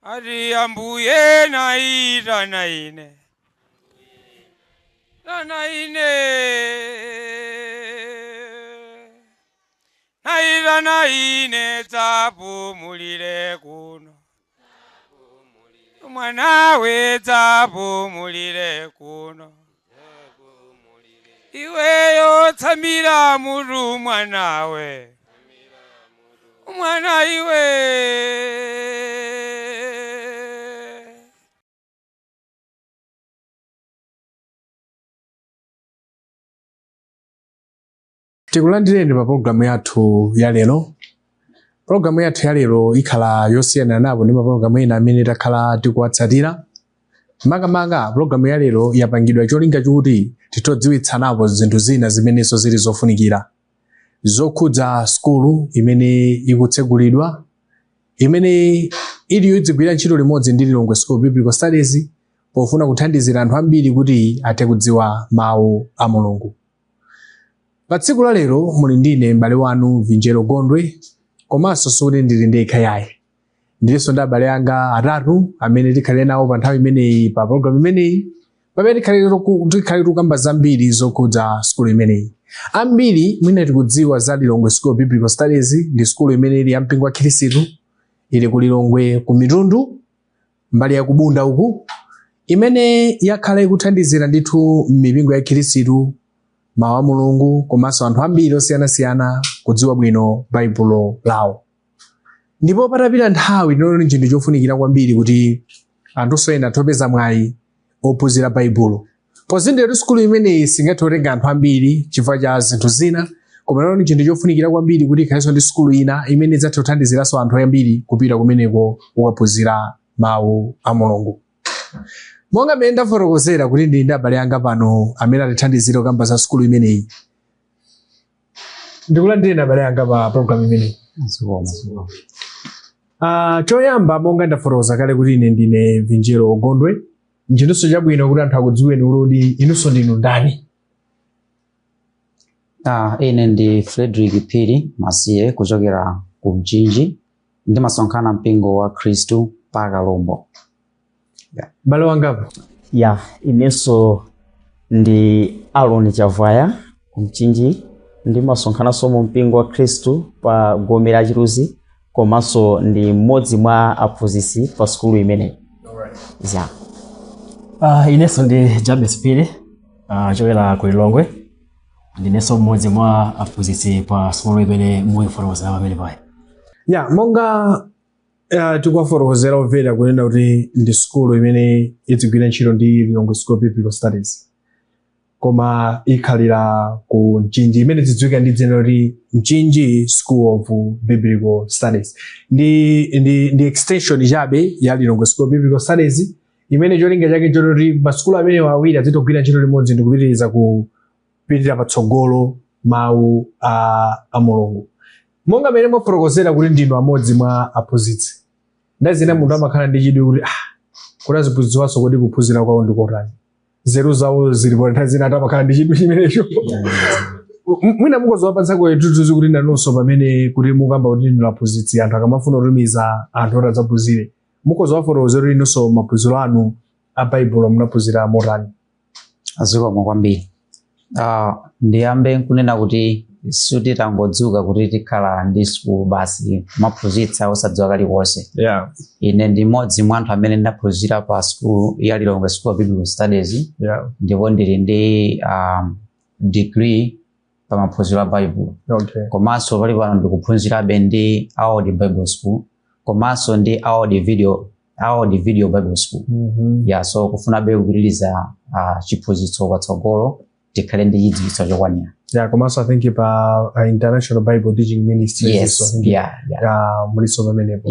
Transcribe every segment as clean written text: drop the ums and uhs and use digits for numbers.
Ati Ambuye naitana ine, tana ine, naitana ine, dzapumulire kuno mwanawe, dzapumulire kuno iweyo, tsamira mutu mwanawe, mwana iwe. Tikulandireni pa pologalamu yathu ya lero. Pologalamu yathu ya lero ikhala yosiyana napo ndi mapologalamu ena amene takhala tikuwatsatira. Makamaka pologalamu ya lero yapangidwa cholinga chokuti titodziwitsanapo zinthu zina zimenenso zili zofunikira zokhudza sukulu imene ikutsegulidwa, imene ili yodzigwira ntchito limodzi ndi Lilongwe School of Biblical Studies, pofuna kuthandizira anthu ambiri kuti athe kudziwa mawu a Mulungu. Pa tsiku la lero muli ndine m'bale wanu Vinjero Gondwe, komanso sikuti ndili ndekha yayi, ndilinso ndi abale anga atatu amene tikhale nawo pa nthawi imeneyi, pa pologalamu imeneyi, pamene tikhale tikukamba zambiri zokhudza sukulu imeneyi. Ambiri mwina tikudziwa za Lilongwe School of Biblical Studies. Ndi sukulu imene ili ya mpingo wa Khristu, ili ku Lilongwe, ku Mitundu, mbali ya kubunda uku, imene yakhala ikuthandizira ndithu mipingo ya Khristu, mawu a Mulungu, komanso anthu ambiri osiyanasiyana kudziwa bwino Baibulo lawo. Ndipo patapita nthawi tinaona chinthu chofunikira kwambiri kuti anthunso ena atopeza mwayi ophunzira Baibulo, pozindikira kuti sukulu imeneyi singathe kutenga anthu ambiri chifukwa cha zinthu zina, koma tinaona chinthu chofunikira kwambiri kuti ikhalenso ndi sukulu ina imene idzathe kuthandiziranso anthu ambiri kupita kumeneko kukaphunzira mawu a Mulungu. Monga mmene ndafotokozera kuti ndili ndi abale anga pano amene atithandizire kukamba za sukulu imeneyi, ndikulandireni abale anga pa program imeneyi. Zikomo. Choyamba, monga ndafotokoza kale kuti ine ndine Vinjero Gondwe, nchinthuso chabwino kuti anthu akudziweni kuti inunso ndinu ndani. Ine ndi Frederick Phiri Masiye, kuchokera ku Mchinji, ndimasonkhana mpingo wa Khristu pa Kalombo. M'bale wangapo? Ya, inenso ndi Alon Chavwaya, ku Mchinji, ndimasonkhananso mu mpingo wa Khristu pa Gome la Chiluzi, komanso ndi mmodzi mwa aphunzitsi pa sukulu imeneyi ya. Inenso ndi Jabes Phiri, chokera ku Lilongwe, ndinenso mmodzi mwa aphunzitsi pa sukulu imene muyifotokozera pamene paya. Ya, monga tikuwafotokozera omvera kunena kuti ndi sukulu imene idzigwira ntchito ndi Lilongwe School of Biblical Studies, koma ikhalira ku Mchinji, imene zidziwika ndi dzina loti Mchinji School of Biblical Studies. Ndi extension chabe ya Lilongwe School of Biblical Studies, imene cholinga chake choti masukulu amenewa awiri azitogwira ntchito limodzi ndi kupitiriza kupitirira patsogolo mawu a Mulungu. Monga mmene mwafotokozera kuti ndinu amodzi mwa aphunzitsi, ndazina munthu amakhala ndi chidwi kuti kuti aziphunzitsiwanso kodi kuphunzira kwawo ndi kotani, nzeru zawo zilipo? Nthawi zina anthu amakhala ndi chidwi chimenecho. Mwina mukozowapatsako chithunzithunzi kuti nanunso pamene kuti mukamba kuti ndinu aphunzitsi, anthu akamafuna kutumiza anthu oti adzaphunzire, mukozowafotokozera kuti inunso maphunziro anu a Baibulo munaphunzira motani? Zikomo kwambiri. Ndiyambe nkunena kuti sititangodzuka kuti tikhala ndi sukulu basi maphunzitsa osadziwa kalikonse. Ine ndi mmodzi mwa anthu amene ndaphunzira pa sukulu ya Lilongwe School of Biblical Studies, ndipo ndili ndi degree pa maphunziro a Bible. Komanso pali pano ndikuphunzirabe ndi Audi Bible School, komanso ndi Audi Video Bible School. Ya, so kufunabe kupitiriza chiphunzitso patsogolo, tikhale ndi chidziwitso chokwanira. Yeah, komanso I think pa International Bible Teaching Ministries. So I think muliso pamenepo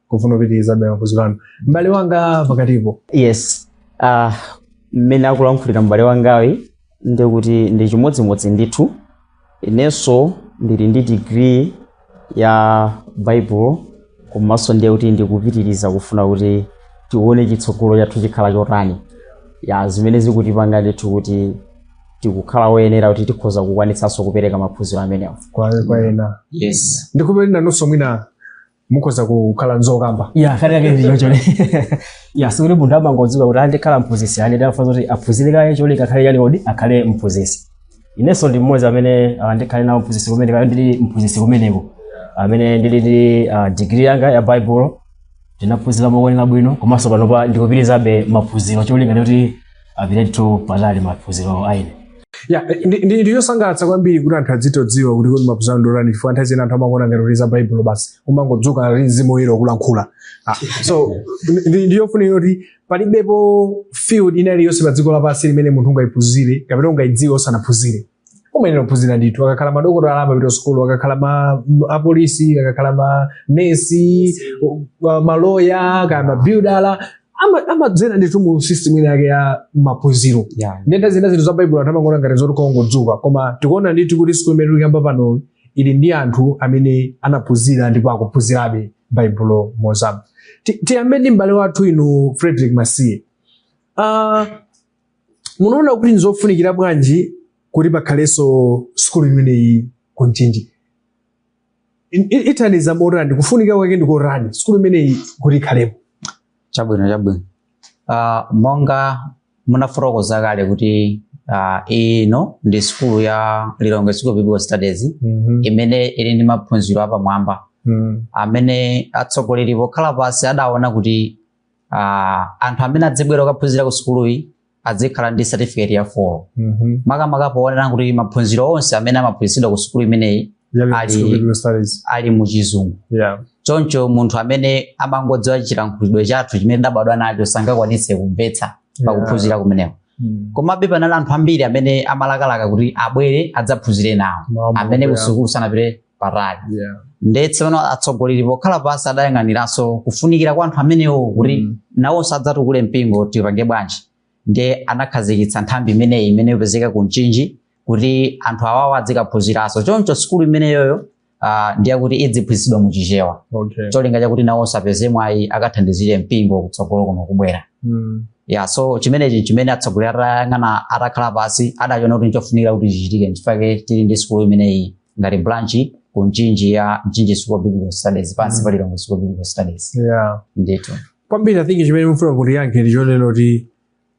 kufuna kupitirizabe maphunziro anu. M'bale wanga pakatipo? Yes, mmene akulankhulira m'bale wangawi ndikuti ndi chimodzimodzi ndithu. Inenso ndili ndi degree ya Bible, komanso ndiye kuti ndikupitiriza kufuna kuti tione chitsogolo chathu chikhala chotani, ya, zimene zikutipanga ndithu kuti tikukhala woyenera kuti tikhoza kukwanitsanso kupereka maphunziro amenewo kwa ena. Yes. Ndikuperi nanunso mwina Mukhoza kukhala nzokamba. Ya, kale kake ndi choncho. Ya, sikuti munthu amangodzuka kuti andikhala mphunzitsi, ani afa zoti aphunzire kaye cholinga akhale yani kodi akhale mphunzitsi. Inenso ndi mmodzi amene ndikhale nawo mphunzitsi kumene kaye, ndili mphunzitsi kumeneko amene ndili ndi degree yanga ya Bible. Ndinaphunzira mokwanira bwino, komanso panopa ndikupitirizabe maphunziro cholinga ndikuti apite ndithu patali maphunziro aine. Ya, ndiyosangalatsa kwambiri kuti anthu adzitodziwa kuti kodi maphunziro ndotani, chifukwa nthawi zina anthu amakuona ngati kuti za Baibulo basi umangodzuka ngati mzimu woyera ukulankhula. So ndiyofunika kuti palibepo field ina iliyonse pa dziko lapansi limene munthu ungayiphunzire kapena ungayidziwe osanaphunzire. Umayenera kuphunzira ndithu. Akakhala madokotala amapita sukulu, akakhala ma apolisi, akakhala ma nesi, maloya, kaya mabuildala, amadzera ndithu mu system ina yake ya maphunziro. Ndenda zina zinthu za Baibulo anthu amangoona ngati zoti kongodzuka, koma tikuona ndithu kuti sukulu imene tikuyamba pano ili ndi anthu amene anaphunzira ndipo akuphunzirabe Baibulo mozama. Tiyambe ndi m'bale wathu inu Frederick Masiye. Munaona kuti nzofunikira bwanji kuti pakhalenso sukulu imeneyi ku Mchinji? Ithandiza motani? Kufunika kwake ndikotani sukulu imeneyi kuti ikhalepo? Chabwino. Monga munafotokoza kale kuti ino ndi sukulu ya Lilongwe School of Biblical Studies imene ili ndi maphunziro apamwamba amene atsogoleri pokhala pasi adaona kuti anthu amene adzibwera kukaphunzira ku sukuluyi adzikhala ndi certificate ya 4, makamaka poonera kuti maphunziro onse amene amaphunzitsidwa ku sukulu imeneyi ali mu Chizungu. Choncho munthu amene amangodziwa chilankhulidwe chathu chimene tidabadwa nacho sangakwanitse kumvetsa pakuphunzira kumeneko. Komabe panali anthu ambiri amene amalakalaka kuti abwere adzaphunzire nawo, amene kusukulu sanapite patali. Ndetse pano atsogoleri pokhala pasi adayang'aniranso kufunikira kwa anthu amenewo kuti nawonso adzatukule mpingo, tipange bwanji. Ndiye anakhazikitsa nthambi imeneyi imene ipezeka ku Mchinji kuti anthu awawo adzikaphunziranso. Choncho sukulu imeneyoyo ndiye kuti idziphunzitsidwa mu Chichewa, cholinga chakuti nawonso apeze mwayi akathandizire mpingo kutsogolo kuno kubwera. Ya, so chimenechi chimene atsogoleri atayang'ana atakhala pasi adachiona kuti nchofunikira kuti chichitike, nchifukwa tili ndi sukulu imeneyi ngati branch ku Mchinji ya Mchinji School of Biblical Studies pansi pa Lilongwe School of Biblical Studies. Ndithu. Kwambiri, I think chimene mufuna kuti yankhe ndi chonena kuti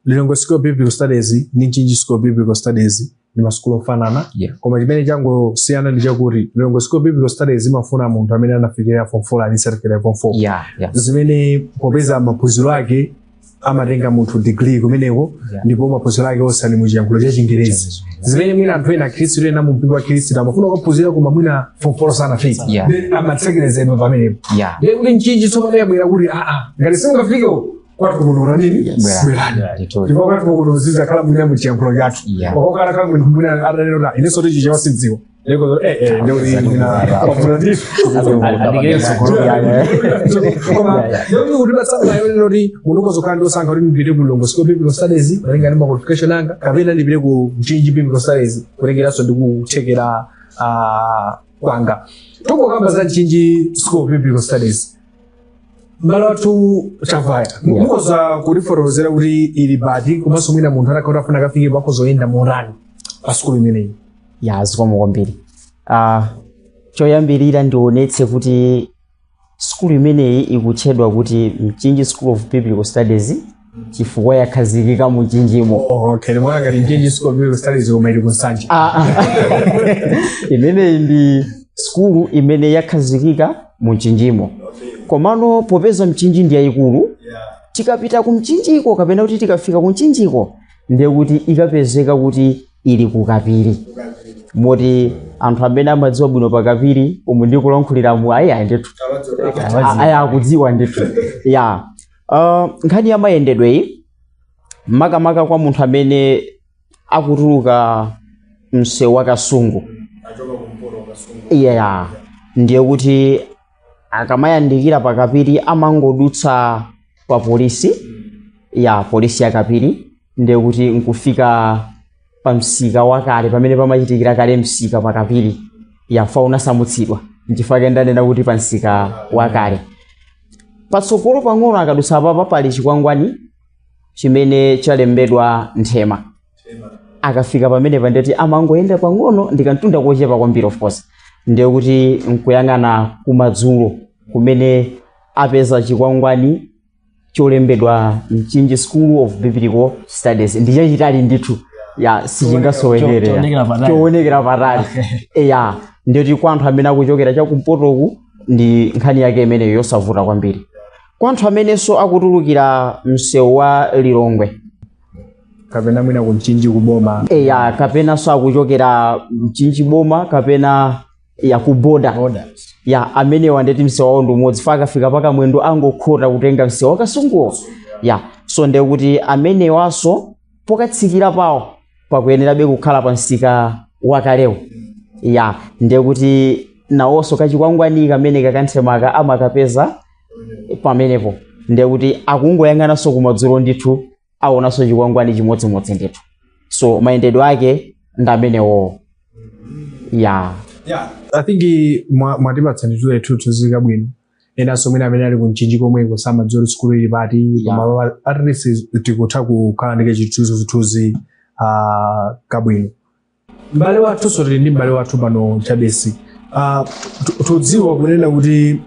Lilongwe School of Biblical Studies ndi Mchinji School of Biblical Studies ndi masukulu ofanana, koma chimene changosiyana ndi chakuti Lilongwe School of Biblical Studies imafuna munthu amene anafikira form 4 ali certificate ya form 4, zimene popeza maphunziro ake amatenga munthu degree kumeneko, ndipo maphunziro ake onse ali muchiyankhulo cha Chingerezi, zimene mwina anthu ena akhristu ena mu mpingo wa Khristu amafuna kuphunzira koma mwina form 4 sanafike, amatsekerezedwa pamenepo. Ndiye kuti Mchinji tsopano yabwera kuti aa, ngati simungafike kwathu kuno nini, bwerani, ndipo kwathu kuno zizakhala mwina muchiyankhulo chathu. Wakokhala khala munthu mwina atanena kuti inenso tichichewa sidziwa, ndiko ndikuti mwina kwafuna ndithu. Adikire mtsogolo. Koma ndikuti kuti batsanga yonena kuti munthu ukazokhala ndi osankha kuti ndipite ku Lilongwe School of Biblical Studies malinga ndi ma qualification anga kapena ndipite ku Mchinji Biblical Studies kutengeranso ndi kuthekera kwanga. Tongokamba za Mchinji School of Biblical Studies, m'bale wathu Chavaya, mukhoza kutifotokozera kuti ili pati, komanso mwina munthu atakhala afuna akafike pakozoyenda motani pa sukulu imeneyi? Ya, zikomo kwambiri. Choyambirira ndionetse kuti sukulu imeneyi ikutchedwa kuti Mchinji School of Biblical Studies chifukwa yakhazikika mu Mchinjimo. Oh, okay, ndimona ngati Mchinji School of Biblical Studies koma ili kuNsanje. Imeneyi ndi sukulu imene yakhazikika mu Mchinjimo, komano popeza Mchinji ndi yayikulu, tikapita ku Mchinjiko kapena kuti tikafika ku Mchinjiko ndiye kuti ikapezeka kuti ili ku Kapiri, moti anthu amene amadziwa bwino pa Kapiri umu ndikulankhuliramu ayi ayi ndithu ayi akudziwa ndithu. Ya, nkhani ya mayendedweyi, makamaka kwa munthu amene akutuluka msewu wa Kasungu, yeah, ndiye kuti akamayandikira pa Kapiri amangodutsa pa polisi ya polisi ya Kapiri, ndiye kuti nkufika pa msika wakale pamene pamachitikira kale msika pa Kapiri yafa unasamutsidwa, nchifukwa ndanena kuti pa msika wakale. Patsogolo pang'ono akadutsa papa pali chikwangwani chimene chalembedwa Nthema. Akafika pamene pandeti amangoyenda pang'ono ndi kantunda kochepa kwambiri, of course, ndiye kuti nkuyang'ana kumadzulo. Kumene apeza chikwangwani cholembedwa Mchinji School of Biblical Studies. Ndi chachitali ndithu, ya, sichingasowekere. Choonekera patali. Choonekera patali, ya. Ndiyoti kwa anthu amene akuchokera chakumpotoku ndi nkhani yake imeneyo, yosavuta kwambiri. Kwa anthu amenenso akutulukira msewu wa Lilongwe kapena mwina kumchinji kuboma, eya, kapenanso akuchokera Mchinji boma kapena ya ku boda, ya, amenewa ndeti msewu wawo ndi umodzi. Fa akafika paka mwendo angokhota kutenga msewu wakasunguwo, ya. So ndiye kuti amenewanso pokatsikira pawo pakuyenerabe kukhala pa msika wakalewo, ya. Ndiye kuti nawonso kachikwangwani kamene kakanthemaka amakapeza pamenepo. Ndiye kuti akungoyang'ananso kumadzulo ndithu aonanso chikwangwani chimodzimodzi ndithu. So mayendedwe ake ndi amenewo, ya. Yeah, I think mwatipatsa ndithu chithunzithunzi bwino. Enanso mwina amene ali kumchinji komweko samadziwa kuti sukulu ili pati, koma at least tikutha kukhala ndi chithunzithunzi kabwino. M'bale wathunso, tili ndi m'bale wathu pano, Chabesi. Tudziwa kunena kuti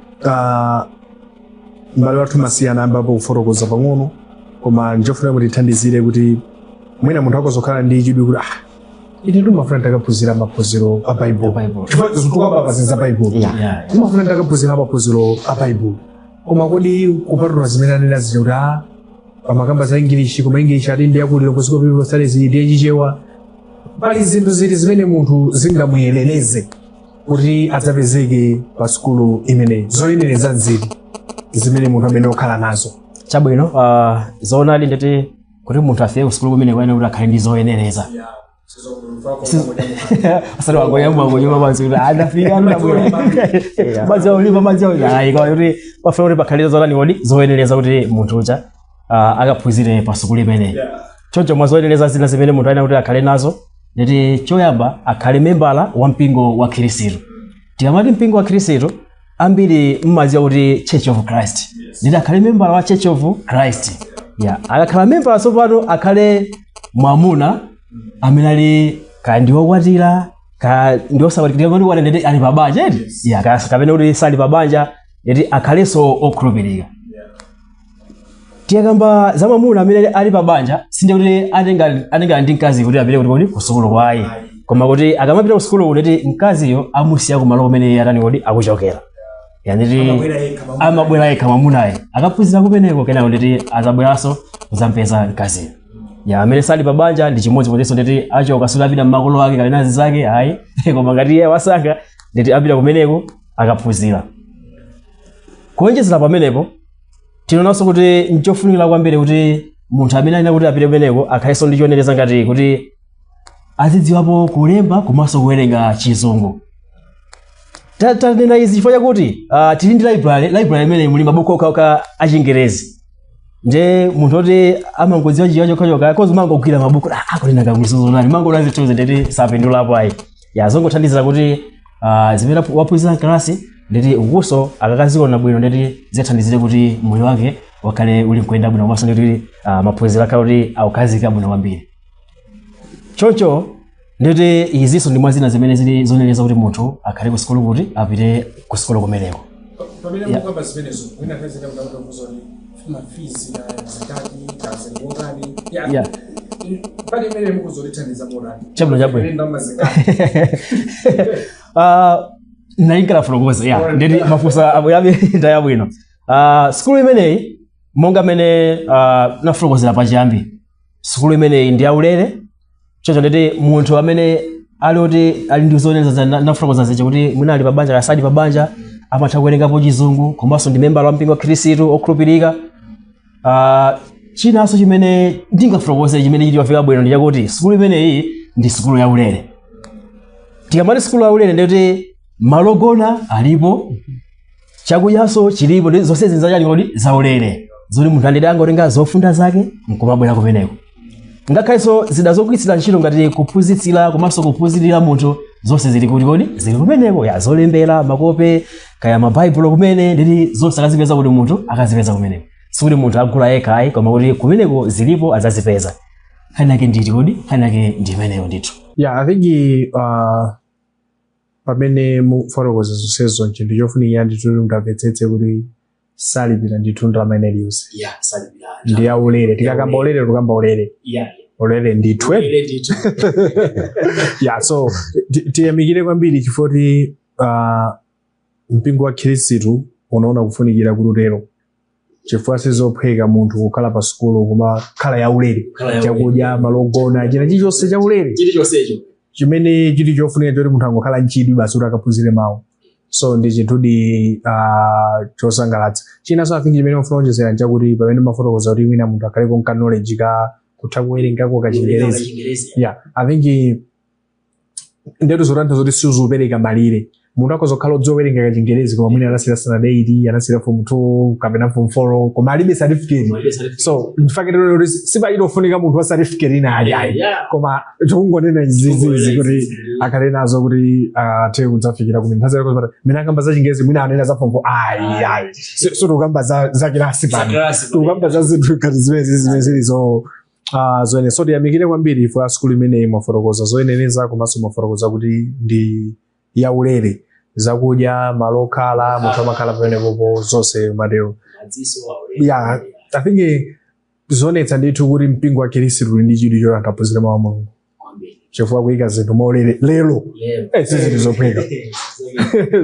m'bale wathu Masiyana ambapo kufotokoza pang'ono, koma njofuna kuti tithandizire kuti mwina munthu akozokhala ndi chidwi kuti, ah, ine ndimafuna ndakaphunzira maphunziro a Baibulo, chifukwa tikamba pa za Baibulo, ndimafuna ndakaphunzira maphunziro a Baibulo, koma kodi kupatula zimene anena zija kuti pamakamba za English, koma English ati ndi yakulira ku School of Biblical Studies ndiye Chichewa, pali zinthu ziti zimene munthu zingamuyenereze kuti adzapezeke pa sukulu imeneyi? Zoyenereza nziti zimene munthu amene okhala nazo? Chabwino. Zoonadi, nditi kuti munthu afike ku sukulu kumene kuyenera kuti akhale ndi zoyenereza, asati wangoyamba kunyuma pansi kuti andafika, ndabwera, madzi aulipa, madzi auli, ayi. Koma kuti pafuna kuti pakhale zotani kodi? Zoyenereza kuti munthu uja akaphunzire pa sukulu imeneyi. Choncho mwa zoyenereza zina zimene munthu ayenera kuti akhale nazo, nditi choyamba akhale membala wa mpingo wa Khristu. Tikamati mpingo wa Khristu, ambiri mmadziwa kuti Church of Christ. Nditi akhale membala wa Church of Christ, ya. Akakhala membala, tsopano akhale mwamuna amene ali kaya ndi wokwatira kaya ndi osakwatira, kuti kwatira nditi ali pabanja eti, ya, kaya kapena kuti sali pabanja, nditi akhalenso okhulupirika. Tiyakamba za mwamuna amene ali pabanja, sinde kuti atenga ndi mkazi kuti apite kuti kodi kusukulu kwayi, koma kuti akamapita kusukulu kuti mkaziyo amusiya kumalo kumene atani kodi akuchokera, yaniti amabwera yekha mwamunayo, akaphunzira kumeneko, kenako nditi azabweranso kuzampeza mkaziyo, ya. Amene sali pabanja ndi chimodzimodzinso, nditi achoka, suti apita mmakolo ake kapena anzake, ayi, koma ngati iye wasankha, nditi apita kumeneko akaphunzira. Kuonjezera pamenepo, tinaonanso kuti nchofunikira kwambiri kuti munthu amene alina kuti apite kumeneko akhalenso ndi choyenereza ngati kuti azidziwapo kulemba komanso kuwerenga Chizungu. Tanena izi chifukwa chakuti tili ndi library. Library imene muli mabuku okhaokha achingerezi, nde munthu oti amangodziwa Chichewa chokhachokha kozi mangogwira mabuku, ah, akunena kakulisozonani, mangoona zithunzi, ndeti sapindulapo ayi. Ya, zongothandizira kuti zimene waphunzira mkalasi, ndeti ukuso akakaziona bwino, ndeti zithandizire kuti moyo wake wakhale uli nkuyenda bwino, komanso ndeti maphunziro akhale kuti akukhazika bwino kwambiri. Choncho ndeti izinso ndi mwa zina zimene zili zoyenereza kuti munthu akhale ku sukulu, kuti apite ku sukulu kumeneko. Pamene mukamba zimenezo, mwina nthawi mutakuza kuti ma fees zingati, kazingotani? Pali imene mukuzolithandiza motani? Chabwino. Ndalama zingati? Nalinkala fulokoza, ya, ndeti mafunsa abwerabe ndayabwino. Sukulu imeneyi, monga mene nafulokozera pachiyambi, sukulu imeneyi ndi yaulere. Choncho ndeti munthu amene ali oti ali ndi zoyenereza nafulokoza zija, kuti mwina ali pabanja kasali pabanja, amatha kuwerengapo Chizungu, komanso ndi membala wa mpingo wa Khristu okhulupirika. Chinanso chimene ndingafotokoze chimene chili chofika bwino ndi chakuti sukulu imeneyi ndi sukulu yaulere. Tikamati sukulu yaulere, ndikuti malo ogona alipo, chakudyanso chilipo, ndi zonse zinzachani kodi? Zaulere, zoti munthu andidi angotenga zofunda zake nkumabwera kumeneko. Ngakhalenso zida zogwiritsira ntchito ngati kuphunzitsira komanso kuphunzirira munthu, zonse zili kuti kodi? Zili kumeneko, ya, zolembera, makope, kaya mabaibulo kumene, nditi zonse akazipeza kuti munthu akazipeza kumeneko. Sikuti munthu agula yekha ayi, koma kuti kumeneko zilipo, adzazipeza. Nkhani yake nditi kodi? Nkhani yake ndi imeneyo ndithu. Yeah, I think Pamene mufotokoza zonsezo, nchinthu chofunikira ndithu kuti mtamvetsetse kuti salipira ndithu ndalama ina iliyonse. Yeah, salipira. Ndi yaulere. Tikakamba ulere, tikamba ulere ulere ndithu, eh? Ulere ndithu. Yeah, so tiyamikire kwambiri chifukwa kuti mpingo wa Khristu unaona kufunikira kuti utero, chifukwa sizophweka munthu kukhala pa sukulu koma khala yaulere. Kukhala yaulere. Chakudya, malo ogona, china chilichonse chaulere. Chilichonsecho. Chimene chili chofunika choti munthu angokhala nchidwi basi kuti akaphunzire mawu. So ndi chinthudi chosangalatsa. Chinanso, I think, chimene mafuna kuonjezera nchakuti pamene mafotokoza kuti mwina munthu akhaleko nka knowledge ka kutha kuwerengako kachingerezi. Chingerezi. Yeah, I think ndetu zotanthauza kuti sizupereka malire. Munthu akhoza kukhala odziwa kachingerezi koma mwina anasira standard 8, anasira form 2 kapena form 4, koma alibe certificate. So in fact lero sipachitofunika munthu wa certificate ina ali, ayi, koma tikungonena izizizi kuti akhale nazo kuti athe kudzafikira kumene nthawi zake. Mene akamba za Chingerezi, mwina anena za form 4, ayi, ayi, sitikukamba za kilasi pano, tikukamba za zinthu ngati zimene zili zo zoyenera. So tiyamikire kwambiri ifo ya sukulu imeneyi. Mwafotokoza zoyenereza komanso mwafotokoza kuti ndi yaulere, zakudya, malo okhala, munthu amakhala pamenepopo, zonse matero. Yeah, I think zonetsa ndithu kuti mpingo wa Khristu uli ndi chidwi choti anthu aphunzire mawu a Mulungu, chifukwa kuyika zinthu maulere lero, si zinthu zophweka,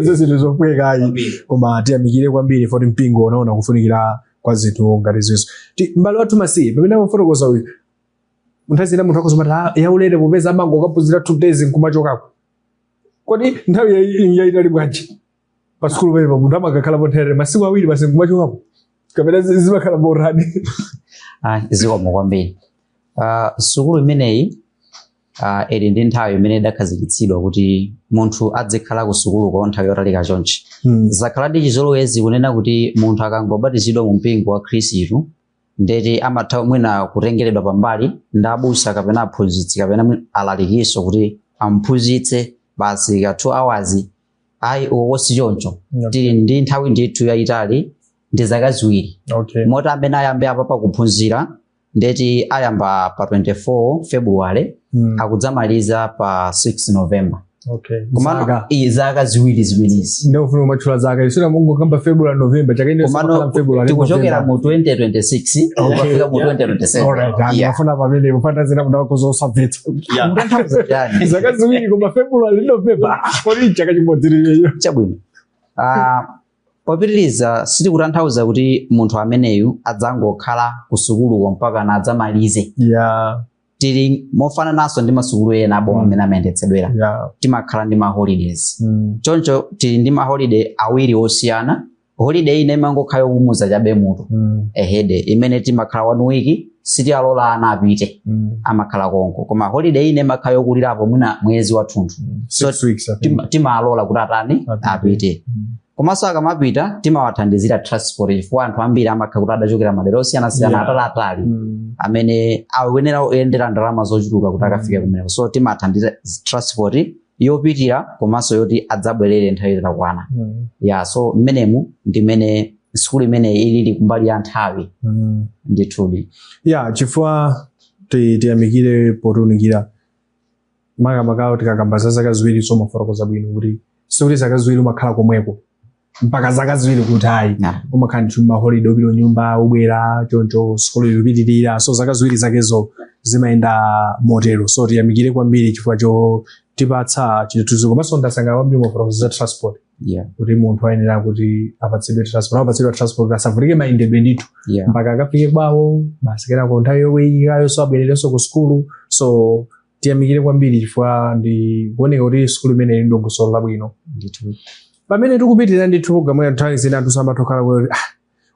si zinthu zophweka, ayi. Koma tiyamikire kwambiri foti mpingo unaona kufunikira kwa zinthu ngati zizo. M'bale wathu Masiye, pamene amafotokoza uyu, nthawi zina munthu akhoza kumati, "Ah, yaulere popeza amango kaphunzira 2 days nkumachokako." Kodi nthawi yayitali bwanji pa sukulu pamenepa munthu amakakhalapo nthawi masiku 2 basi nkumachokako, kapena zimakhala motani? Ah, zikomo kwambiri. Sukulu imeneyi ili ndi nthawi imene idakhazikitsidwa kuti munthu adzikhala ku sukuluko nthawi yotalika chonchi. Zakhala ndi chizolowezi kunena kuti munthu akangobatizidwa mu mpingo wa Khristu, ndeti amatha mwina kutengeredwa pambali ndi abusa kapena aphunzitsi kapena alalikiso kuti amphunzitse basi ka 2 hours. Ayi, uko si choncho. Tili ndi nthawi ndithu yayitali, ndi zaka 2. Moti amene ayambe apa pakuphunzira, ndeti ayamba pa 24 February, akudzamaliza pa 6 November. Komano Zaka. iyi zaka 2 zimenezi. Ndikufuna kumatchula zaka isina mungu kamba February, November, chaka ine. Komano February. tikuchokera mu 2026 kukafika mu 2027. Alright, ndimafuna pamene kupanda zina munthu akhoza osamvetsa. Mutanthauza chani? Zaka 2 koma February, November, kodi chaka chimodzi liyeyo? Chabwino. Popitiriza, sitikutanthauza kuti munthu ameneyu adzangokhala ku sukuluko mpaka na adzamalize. Tili mofanananso ndi masukulu ena aboma amene amayendetsedwera, timakhala ndi ma holidays. Choncho tili ndi ma holiday awiri osiyana. Holiday ina imangokhala yopumuza chabe mutu, ehede, imene timakhala one week, sitiyalola ana apite, amakhala konko. Koma holiday ina imakhala yokulirapo, mwina mwezi wathunthu. 6 weeks, I think. Timalola kuti atani? Apite. Apite. Komanso akamapita timawathandizira transport, chifukwa anthu ambiri amakhala kuti adachokera madera osiyanasiyana, ataliatali, amene akuyenera kuyendera ndalama zochuluka kuti akafike kumeneko. So timathandiza transport yopitira komanso yoti adzabwerere nthawi itakwana. Yeah, so mmenemu ndimene sukulu imeneyi ilili kumbali ya nthawi. Ndithudi. Yeah, chifukwa tiyamikire potiunikira makamaka tikakamba za zaka 2. So mafotokoza bwino kuti sikuti zaka 2 umakhala komweko mpaka zaka 2 kuti, ayi. Umakhala ndithu maholiday, upita nyumba, ubwera choncho, sukulu ikupitirira. So zaka 2 zakezo zimayenda motero. So tiyamikire kwambiri chifukwa chotipatsa chithunzi. Komanso ndasangalala kwambiri mafotokoza za transport, kuti munthu ayenera kuti apatsidwe transport, apatsidwe transport kuti asavutike mayendedwe ndithu mpaka akafike kwawo basi, kenako nthawi yoyikikayo so abwererenso ku sukulu. So tiyamikire kwambiri chifukwa ndi kuoneka kuti sukulu imeneyi ndi dongosolo labwino. Ndithu. Pamene tikupitirira ndithu programu ya, nthawi zina anthu samatha kuti, ah,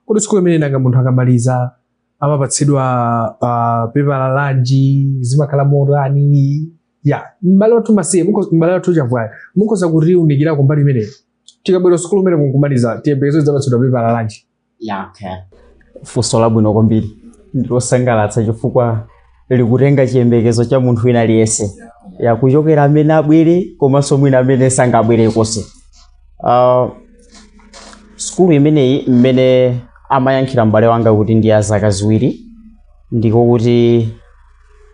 kuti sukulu imene nanga munthu akamaliza amapatsidwa pepala lanji, zimakhala motani? Ya, m'bale wathu Masiye, m'bale wathu Chavwaya, mukhoza kutiunikirako kumbali imeneyi? Tikabwera sukulu imene kunkumaliza, tiyembekezo zidzapatsidwa pepala lanji? Yeah, okay. Funso labwino kwambiri, ndilosangalatsa chifukwa likutenga chiyembekezo cha munthu wina aliyense, yakuchokera amene abwere komanso mwina amene sangabwere konse. Sukulu imeneyi, mmene amayankhira m'bale wanga kuti ndi ya zaka 2, ndiko kuti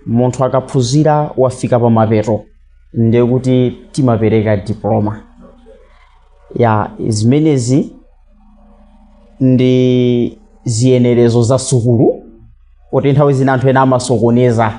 munthu akaphunzira wafika pamapeto Ndiye kuti timapereka diploma. Ya, zimenezi ndi ziyenerezo za sukulu, kuti nthawi zina anthu ena amasokoneza.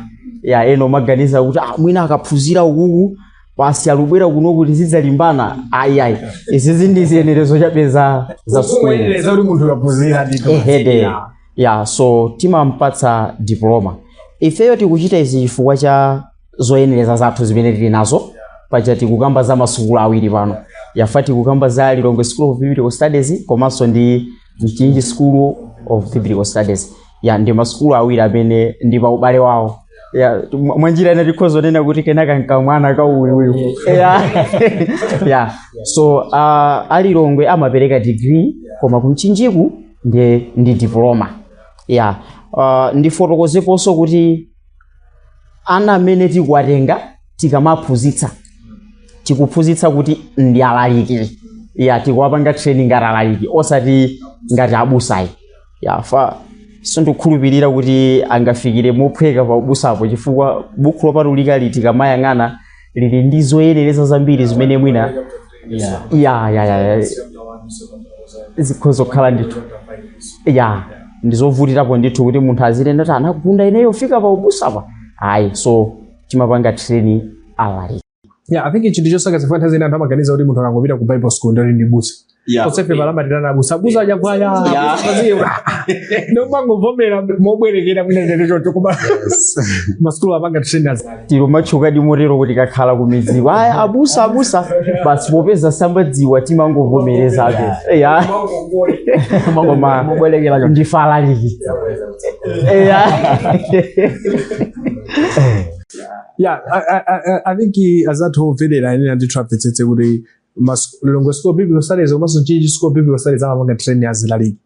Ya, ena omaganiza kuti mwina akaphunzira ukuku basi alubwera kuno kuti zidzalimbana. Ayi, ayi, izizi ndi ziyenerezo chabe za sukulu. Kuyenereza kuti munthu ukaphunzira ndithu. Ehede. Ya, so timampatsa diploma. Ifeyo tikuchita izi chifukwa cha zoyenereza zathu zimene tili nazo. Paja tikukamba za masukulu awiri pano. Yafa tikukamba za Lilongwe School of Biblical Studies komanso ndi Mchinji School of Biblical Studies. Ya, ndi masukulu awiri amene ndi pa ubale wawo. Ya, mwanjira ina tikhoza kunena kuti kenaka nkamwana kauwiwiwi. Ya. Ya, so alilongwe amapereka degree, koma kumchinjiku ndi diploma. Ya, ndifotokozeponso kuti ana amene tikuwatenga tikamaphunzitsa, tikuphunzitsa kuti ndi alaliki. Ya, tikuwapanga training ngati alaliki, osati ngati abusayi. Ya, fa sindikukhulupirira kuti angafikire mophweka pa ubusapo, chifukwa bukhu lopatulika liti tikamayang'ana lili ndi zoyenereza zambiri zimene mwina ya zikhoza kukhala ndithu. Ya, ndizovutirapo ndithu kuti munthu azilenda kuti anakugunda ineyo fika pa ubusapa. Ayi, so timapanga training alaliki. Yeah, I think chinthu chosakaza chifukwa nthawi zina anthu amaganiza kuti munthu akangopita ku Bible school ndoti ndi busa. Onsefe palamatirana abusa, abusa achakwaya, nomangovomera mobwerekera mwina ndete choncho, koma masukulu apanga training azali. Tilumatchuka di motero kuti kakhala kumidziwo, aya abusa abusa basi, popeza sambadziwa timangovomerezabe. Ya, koma Mobwerekera choncho. ndife alaliki. Ya. Yeah, I think azathu omverera ene andithu amvetsetse kuti Lilongwe School of Biblical Studies komanso Mchinji School of Biblical Studies amapanga training azilaliki.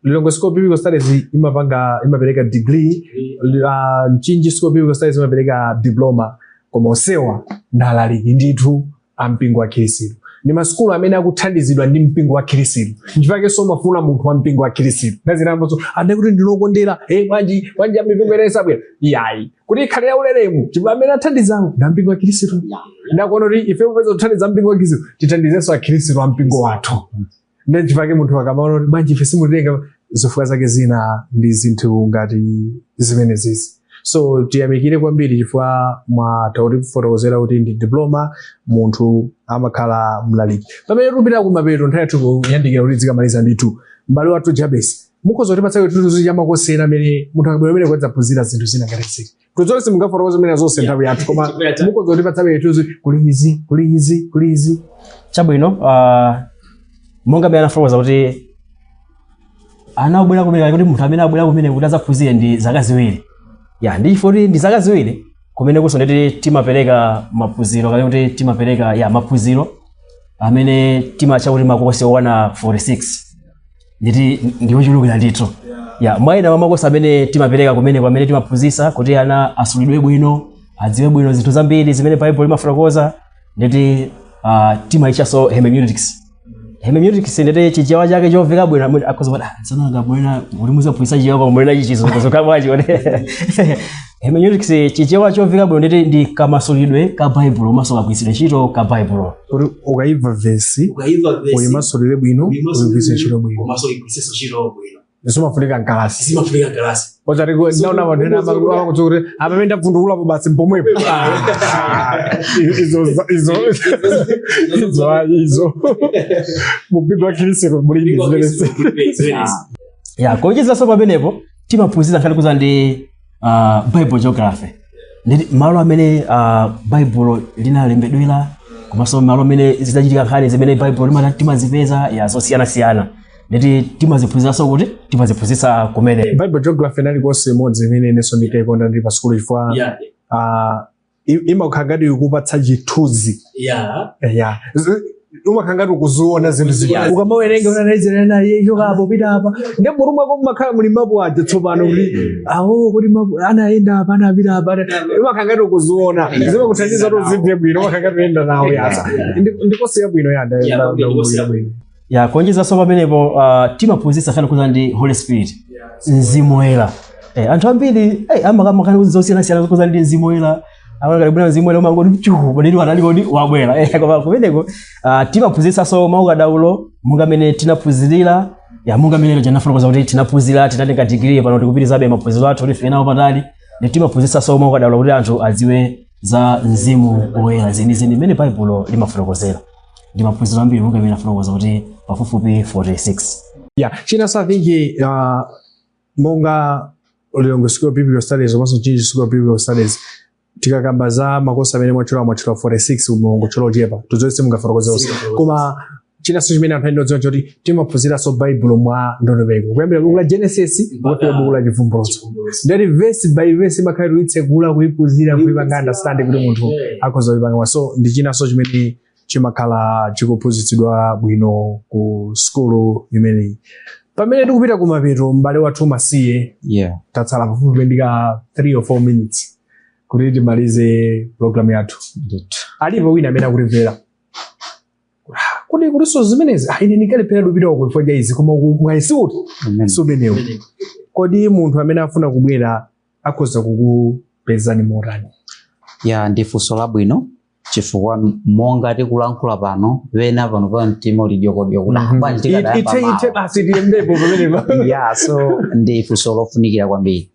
Lilongwe School of Biblical Studies imapereka degree, Mchinji School of Biblical Studies imapereka diploma, koma onsewa ndi alaliki ndithu a mpingo wa Khristu. Ndi masukulu amene akuthandizidwa ndi mpingo wa Khristu. Nchifukwa so mafuna munthu wa mpingo wa Khristu. Nazinamboso ande kuti ndinokondera, bwanji bwanji amipingo ina isabwera. Yayi. Kuti ikhale ya uleremu, chifukwa amene athandizawo ndi mpingo wa Khristu. Ndakuona kuti ife popeza kuthandiza mpingo wa Khristu, tithandizenso akhristu a mpingo wathu. Ndi nchifukwa munthu akamaona kuti bwanji ife simutenga, zifukwa zake zina ndi zinthu ngati zimenezizi. So tiyamikire kwambiri chifukwa mwatha kutifotokozera kuti ndi diploma munthu amakhala mlaliki. Pamene tikupita kumapeto, nthawi yathu kuyandikira kuti tikamaliza ndithu, m'bale wathu Jabes, mukhoza kutipatsa chithunzi cha makosi ena amene munthu akabwera amene kudzaphunzira zinthu zina ngati ziti. Tuzonse simungafotokoze zimene zonse nthawi yathu, koma mukhoza kutipatsa chithunzi, kuli izi, kuli izi, kuli izi. Chabwino, monga amene anafotokoza kuti ana abwera kumene, kuti munthu amene abwera kumene kuti adzaphunzire ndi zaka 2. Ya, ndi chifukwa kuti ndi zaka 2 kumene kuso nditi timapereka maphunziro, kapena kuti timapereka ya maphunziro amene timatcha kuti makosi okwana 46, nditi ndiochulukira ndithu. Ya, mwayina mwa makosi amene timapereka kumene, kwamene timaphunzitsa kuti ana asulidwe bwino, adziwe bwino zinthu zambiri zimene Bible imafotokoza, nditi timayitchaso hermeneutics. Hermeneutics nditi chichewa chake chomveka bwino, amene akhoza kuti tsono ngamwena uli muzaphunzitsa chichewa koma mwena chizungu zokabwachi. Kuti hermeneutics chichewa chomveka bwino nditi ndi kamasulidwe ka Bible komanso kagwiritsidwe ntchito ka Bible. Kuti ukayimva vesi, uyimasulire bwino, uyigwiritse ntchito bwino. Komanso uyigwiritsenso ntchito bwino. Zimafunika mkalasi. Zimafunika mkalasi. Osati ndaona vanhu ena amakuti kuti apa pamene ndavundukulapo basi mpomwepo. Izo izo izo ayi, izo mumpingo wa Khristu mulibe zimenezi. Ya, kuonjezanso pamenepo timaphunzitsa nkhani kuza ndi Bible geography, ndi malo amene Bible linalembedwera komanso malo amene zidachitika nkhani zimene Bible timazipeza, ya zosiyanasiyana, nditi timaziphunzitsanso kuti timaziphunzitsa kumene. Bible geography inali kosi imodzi imene inenso ndikaikonda ndili pa sukulu, chifukwa imakhala ngati ikupatsa chithunzi. Ya, umakhala ngati ukuziona zinthu zija ukamawerenga unanaiziranayechokapo pita apa, ndi mutu mwako mumakhala muli mapu aja tsopano kuti awo kuti mapu anayenda apa, anapita apa, umakhala ngati ukuziona, zimakuthandiza kuti uzimve bwino, umakhala ngati uyenda nawo. Yasa, ndikosi yabwino ya bwino. Ya, kuonjezanso pamenepo timaphunzitsa nkhani kuza ndi Holy Spirit, Mzimu Woyera. Anthu ambiri amakamba nkhani zosiyanasiyana kuza ndi Mzimu Woyera. Aona kali bwino mzimu woyera umangoti chu kodi wanali kodi wabwera. Koma kumeneko timaphunzitsanso maukadaulo monga mene tinaphunzirira ya monga mene tinafotokoza kuti tinaphunzira, tinatenga digiri, pano tikupitirizabe maphunziro athu kuti tifike nawo patali. Ndi timaphunzitsanso maukadaulo kuti anthu adziwe za mzimu woyera zenizeni mmene Baibulo limafotokozera. Ndi maphunziro ambiri monga mene afotokoza kuti pafupifupi 46. Yeah, chinanso I think monga Lilongwe School of Biblical Studies komanso Mchinji School of Biblical Studies, tikakamba za makosi amene mwatchula 46, umongo ochepa tudzonse mungafotokoze onse, koma chinanso chimene anthu ayenera kudziwa choti timaphunziranso Baibulo mwa ndondomeko kuyambira buku la Genesis kukafika buku la Chivumbulutso. Ndati verse by verse imakhala kuitsekula, kuiphunzira, kuipanga understand kuti munthu akhoza kuipanga. So ndi chinanso chimene chimakhala chikuphunzitsidwa bwino ku sukulu imeneyi. Pamene tikupita kumapeto, m'bale wathu Masiye, tatsala pafupi ndi ka 3 or 4 minutes kuti timalize program yathu. Ndithu. Alipo wina amene akutimvera kuti kutinso zimenezi, ah, ine ndikalephera kupita uko chifukwa cha izi, koma uku mwayi siuti Amen. sumenewu. Kodi munthu amene afuna kubwera akhoza kukupezani motani? Ya, ndi funso labwino chifukwa monga tikulankhula pano, wena pano pa mtima uli dyokodyo kuti, "Ah, bwanji tikadayamba Ithe mawa?" ithe basi, tiyembepo pamenepa. Yeah, so ndi funso lofunikira kwambiri.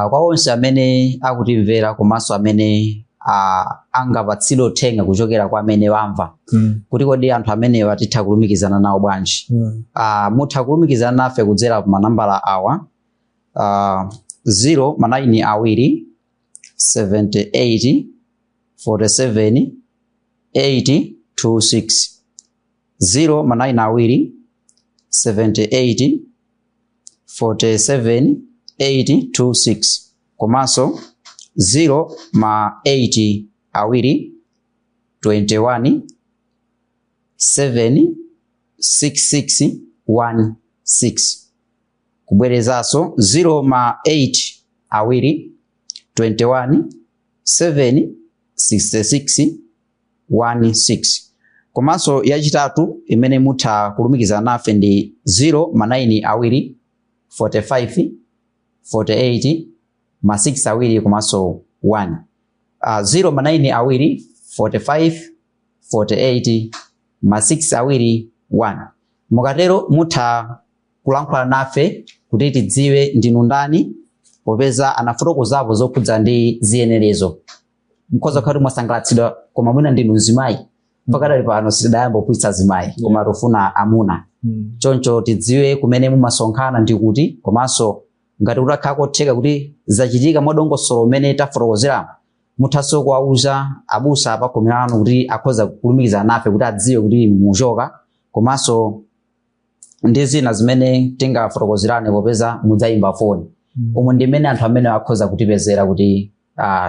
Kwa onse amene akutimvera komanso amene angapatsidwe uthenga kuchokera kwa amene wamva kuti kodi anthu amenewa titha kulumikizana nawo bwanji, mutha kulumikizana nafe kudzera pa manambala awa: 0 ma 9 awiri 78 47 8 26, 0 ma 9 awiri 78 47 8 26, komanso 0 ma 8 awiri 21 7 6 6 1 6. Kubwerezanso, 0 ma 8 awiri 21 7 66 1 6. Komanso yachitatu imene mutha kulumikizana nafe ndi 0 ma 9 awiri 45 48 ma 6 awiri komanso 1, 0 ma 9 awiri 45 48 ma 6 awiri 1. Mukatero mutha kulankhula nafe kuti tidziwe ndinu ndani, popeza anafotokozapo zokhudza ndi ziyenerezo. Mkhoza kukhala kuti mwasangalatsidwa, koma mwina ndinu mzimayi. Pakadali pano sitidayamba kuphunzitsa azimayi, koma tifuna amuna. Choncho tidziwe kumene mumasonkhana ndi kuti, komanso ngati kutakhala kotheka kuti zachitika mwadongosolo umene tafotokozeramo, muthanso kuwauza abusa apakhomo lanu kuti akhoza kulumikizana nafe kuti adziwe kuti muchoka, komanso ndi zina zimene tingafotokozerane popeza mudzayimba foni. Umu ndi mmene anthu amene akhoza kutipezera kuti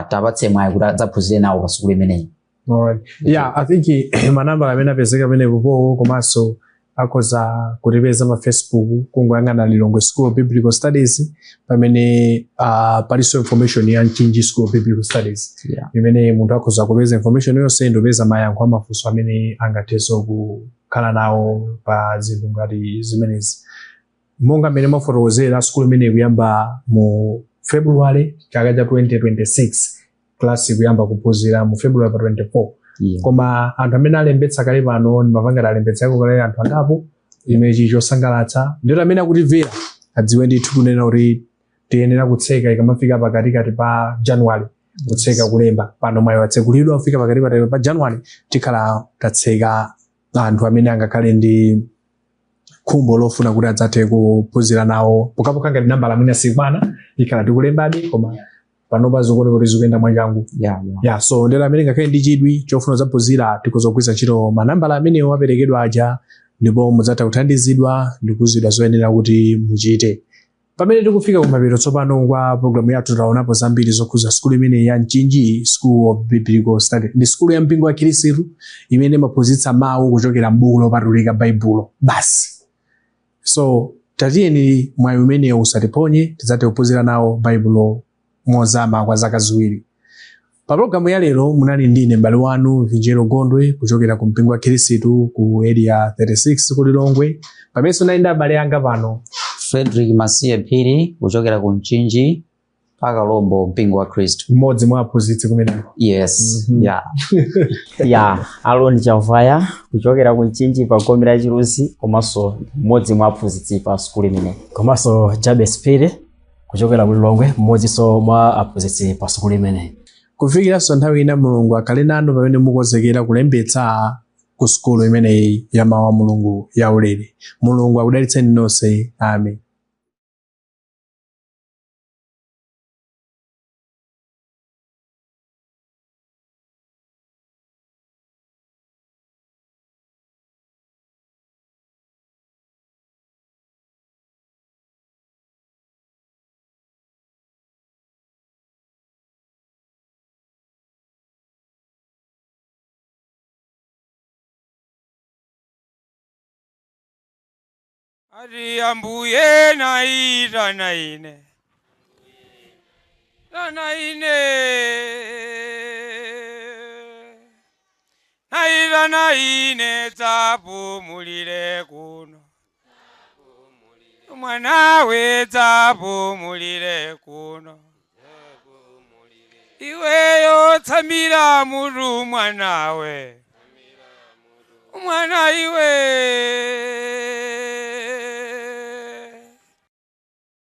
tapatse mwayi kuti adzaphunzire nawo pa sukulu imeneyi. Alright. Yeah, I think manambala amene apezeka pamenepo powo, komanso akhoza kutipeza pa Facebook kungoyang'ana Lilongwe School of Biblical Studies, pamene palinso information ya Mchinji School of Biblical Studies imene munthu akhoza kupeza information yonse ndikupeza mayankho amafunso amene angathenso kukhala nawo pa zinthu ngati zimenezi. Monga mmene mwafotokozera, sukulu imene ikuyamba mu February chaka cha 2026, class ikuyamba kuphunzira mu February pa 24. Koma anthu amene alembetsa kale pano, ndimapangati alembetsako kale anthu angapo, imene chili chosangalatsa. Ndito amene akutimvera adziwe ndithu kunena kuti tiyenera kutseka ikamafika pakatikati pa January, kutseka kulemba. Pano mwayi watsekulidwa kufika pakati pa January, tikhala tatseka anthu amene angakhale ndi khumbo lofuna kuti adzathe kuphunzira nawo, pokhapokha ngati nambala mwina sikwana, ikhala tikulembabe, koma panopa zikuoneka kuti zikuyenda mwachangu. Yeah, so ndero amene ngakhale ndi chidwi chofuna kudzaphunzira, tikhoza kugwiritsa ntchito manambala amenewo aperekedwa aja, ndipo mudzatha kuthandizidwa ndi kuuzidwa zoyenera kuti muchite. Pamene tikufika kumapeto tsopano kwa programu yathu, taonapo zambiri zokhuza sukulu imeneyi ya Mchinji School of Biblical Study. Ndi sukulu ya mpingo wa Khristu imene imaphunzitsa mawu kuchokera m'buku lopatulika, Baibulo basi. So tatiyeni mwayi umenewu usatiponye, tidzathe kuphunzira nawo Baibulo mozama kwa zaka 2. Pa programu ya lero munali ndine m'bale wanu Vinjero Gondwe kuchokera ku mpingo wa Khristu ku Area 36 ku Lilongwe, pamenenso nali ndi abale anga pano Frederick Masiye Phiri kuchokera ku Mchinji. Pakalombo mpingo wa Khristu. Mmodzi mwa aphunzitsi kumeneko. Yes. Yeah. Ya, Alon Chavaya kuchokera ku Mchinji pa gome la Chiluzi, komanso mmodzi mwa aphunzitsi pa sukulu imeneyi. Komanso Jabes Phiri kuchokera ku Lilongwe, mmodzinso mwa aphunzitsi pa sukulu imeneyi. Kufikiranso nthawi ina, Mulungu akhale nanu pamene mukonzekera kulembetsa ku sukulu imeneyi ya mawu a Mulungu ya ulere. Mulungu akudalitseni nonse. Amen. Ati ambuye naitana ine, tana ine, naitana ine, dzapumulire kuno mwanawe, dzapumulire kuno iweyo, tsamira mutu mwanawe, mwana iwe.